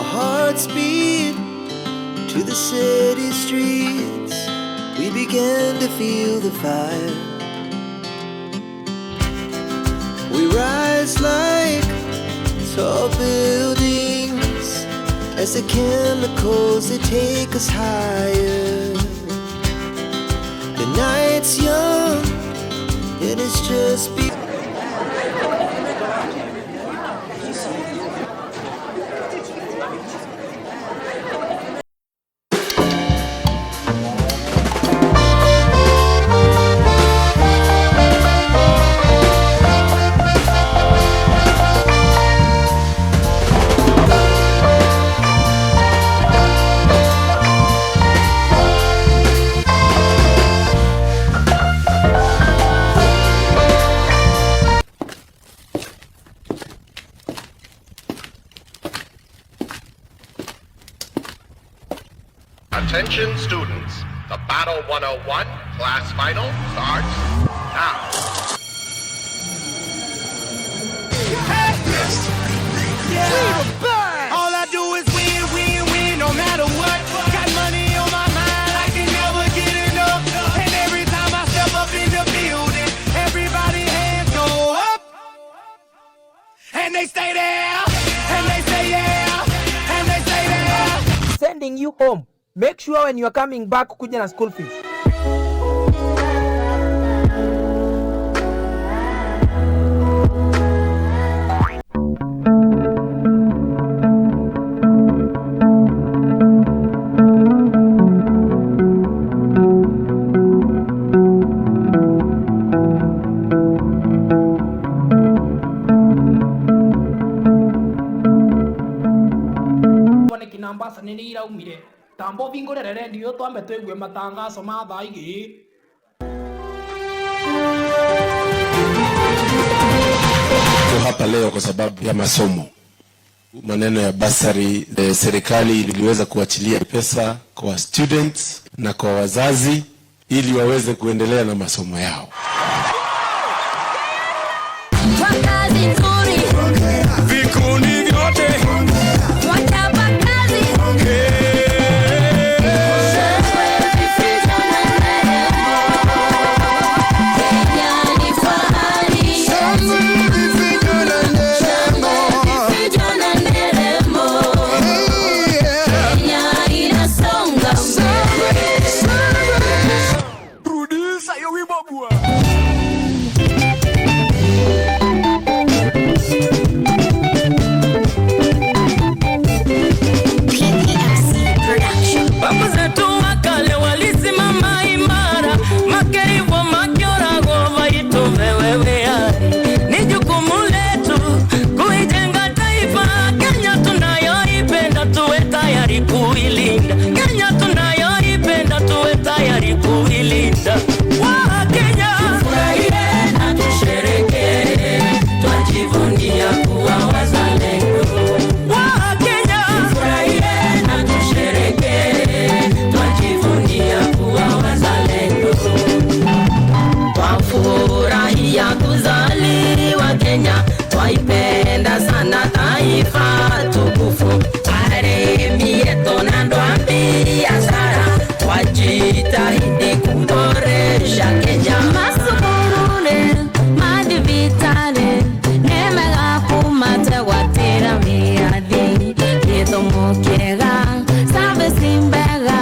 Our hearts beat to the city streets. We began to feel the fire. We rise like tall buildings as the chemicals, they take us higher. The night's young and it's just begun. Attention students, the Battle 101 class final starts now. Yeah. All I do is win, win, win, no matter what. Got money on my mind, I can never get enough. And every time I step up in the building, everybody hands go up. And they stay there, and they say yeah, and they stay there. Sending you home. Make sure when you are coming back kuja na school fees. Kinambasa nini iraumire tambo vingurere redio twambe twigue matangazo ma thaa igiri. Tuko hapa leo kwa sababu ya masomo, maneno ya basari. Serikali iliweza kuachilia pesa kwa students na kwa wazazi ili waweze kuendelea na masomo yao. Kwa kazi nzuri, vikundi vyote wachapa kazi. Kenya ni fahari, vifijo na nderemo. Kenya inasonga mbele. Rudisha hiyo wimbo bwana. Babu zetu wa kale walisimama imara, makeivwa makiorago vaituveweweari. Ni jukumu letu kuijenga taifa Kenya tunayoipenda, tuwe tayari kuilinda. Kenya tunayoipenda, tuwe tayari kuilinda. Wa Kenya tufurahie na tusherekee, twajivunia kuwa wazalendo. Wa Kenya tufurahie na tusherekee, twajivunia kuwa wazalendo. Twafurahia kuzaliwa Kenya, twaipenda sana taifa tukufu. Aremi yetu na ndwambia sara, twajitahidi kuboresha Kenya. Masukurune, madivitale, nemega kumategwatira miathi. Gĩthomo kĩega, service mbega,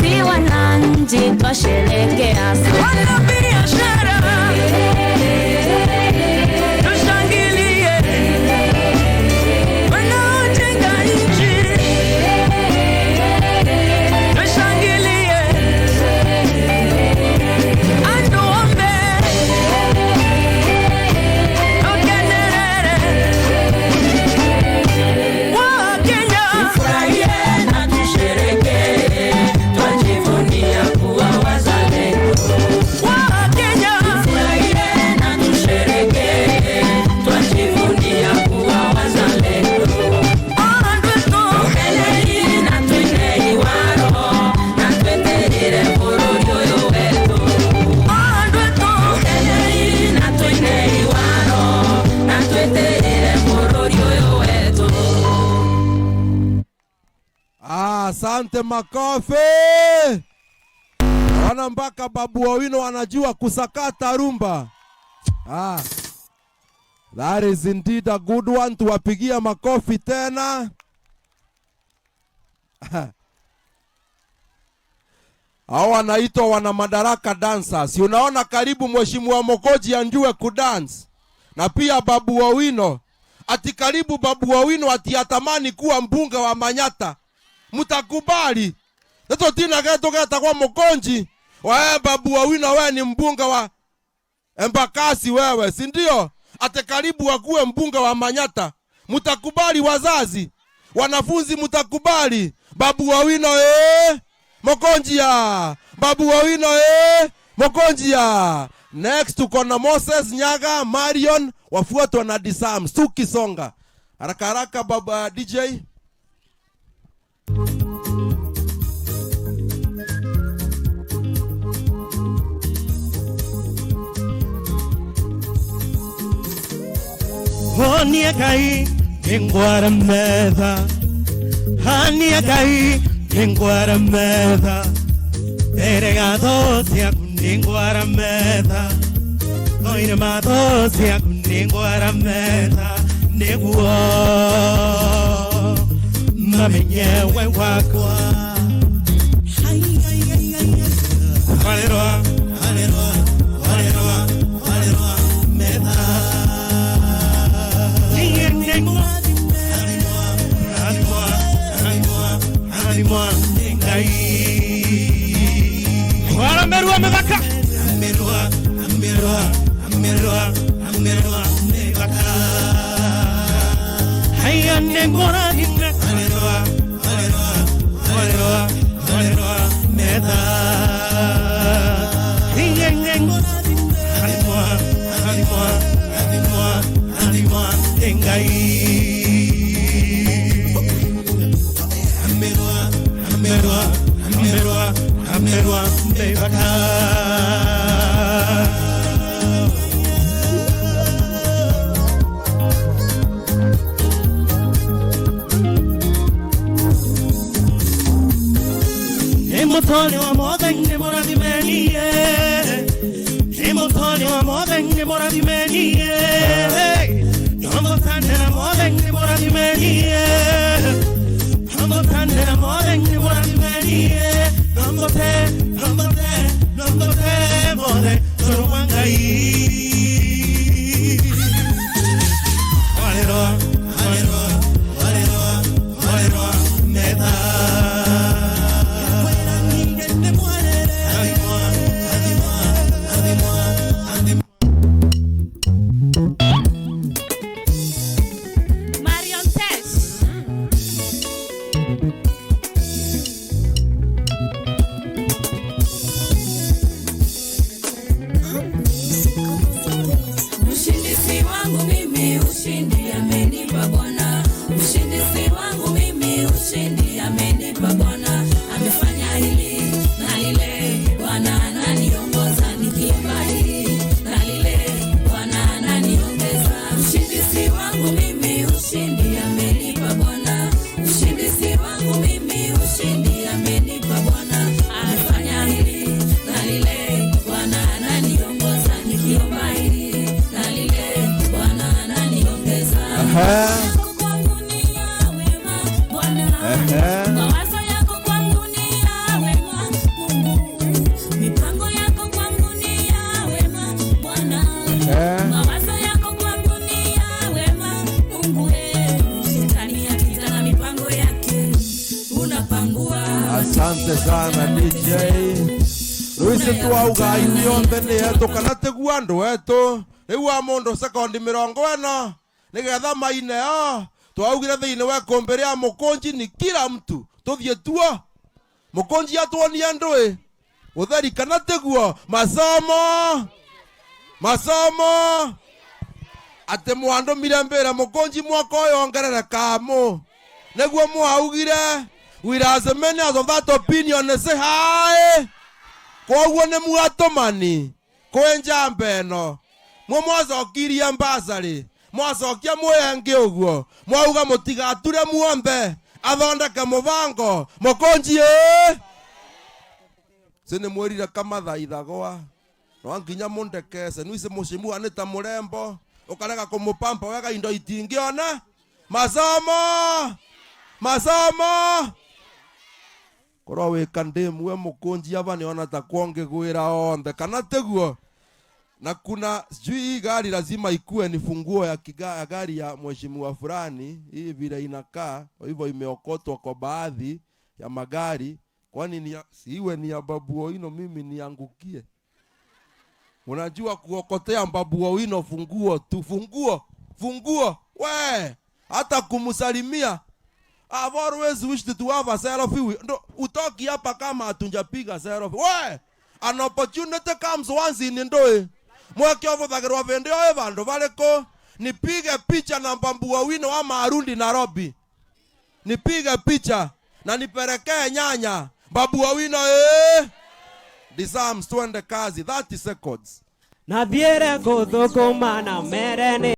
si wananchi twasherekea sote. Wanabiashara tushangilie, wanaojenga Asante, makofi. Naona mpaka Babu Owino wanajua kusakata rumba. Ah. That is indeed a good one. Tuwapigia makofi tena. Hao wanaitwa wana Madaraka dancers. Unaona karibu Mheshimiwa Mokoji anjue kudance. Na pia Babu Owino. Ati karibu Babu Owino ati atamani kuwa mbunge wa Manyata. Mtakubali? Ndeto tina geto geta kwa Mokonji. Wewe Babu Owino wewe ni mbunge wa Embakasi wewe, si ndio? Ate karibu akuwe mbunge wa Manyata. Mtakubali wazazi? Wanafunzi mtakubali? Babu Owino Mokonji ya. Babu Owino Mokonji ya. Next tuko na Moses Nyaga, Marion, wafuatwa na Disam. Suki Songa. Haraka haraka baba DJ. Hania kai ngwara metha. Hania kai ngwara metha. Erega cia ngwara metha. Noire matho cia ngwara metha. Niguo mamenye we wakwa. Valerwa, valerwa, valerwa, valerwa metha. Asante sana DJ. Luisi twauga ithuothe nĩ etũ kana tiguo andũ etũ. Rĩu wa mũndũ sekondi 40 nĩgetha maine o. Twaugire thĩinĩ wa ikombe rĩa Mũkũnji ni kila mtu. Tũthiĩ tuo. Mũkũnji atuonie andũ ũtheri kana tiguo. Masomo. Masomo. Atĩ mwandũmire mbĩre Mũkũnji mwaka ũyũ ongerere kamũ. Nĩguo mwaugire. We as many as of that opinion say hi. Koguo nĩ mwatũmani kwĩ njamba ĩno. Mwe mwacokirie mbasarĩ, mwacokia mwĩenge ũguo, mwauga mũtigature muombe Athondeke mubango mukunji ĩ sinimwirire kamathaithagwa no nginya mundekece nuici mucimua ni ta murembo ukarega kumupampa wega indo itingiona masomo masomo korwo wika ndimwe mukunji ava niona ta kwongigwira onthe kana tiguo. Na kuna sijui hii gari lazima ikue ni funguo ya, ya gari ya mheshimiwa fulani. Hii vile inakaa kwa hivyo imeokotwa kwa baadhi ya magari, kwani ni ya, siwe ni ya Babu Owino mimi niangukie. Unajua kuokotea Babu Owino funguo tu, funguo funguo, we hata kumsalimia. I've always wished to have a selfie. No, utoki hapa kama hatunjapiga selfie. We, an opportunity comes once in ndoe. Mweke ovuthagirwa vindi oe vandu variko. Nipige picha na Babu Owino ama arundi Nairobi. Nipige picha na nipelekee nyanya. Babu Owino eh. Disarms, twende kazi 30 seconds. Na thiere gũthũkũma na mere nĩ